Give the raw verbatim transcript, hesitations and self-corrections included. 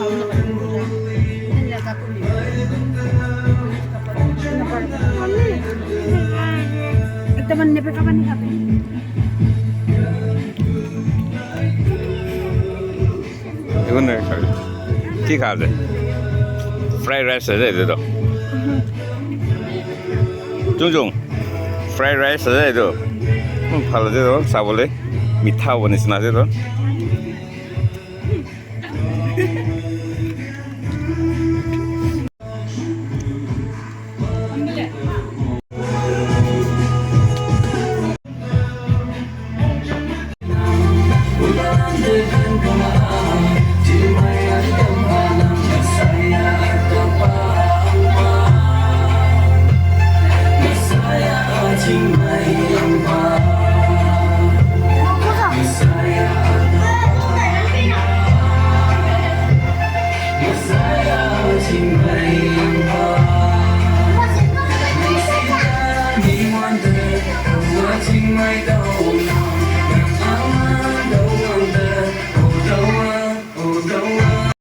Ito man, nepe ka ba ni kape? Igun ne kha? Ki kha je? Fried rice je etu toh. Chung chung. Fried rice je etu. Hmm, bhal ase toh, sabole. Mitha hobo nisina ase toh.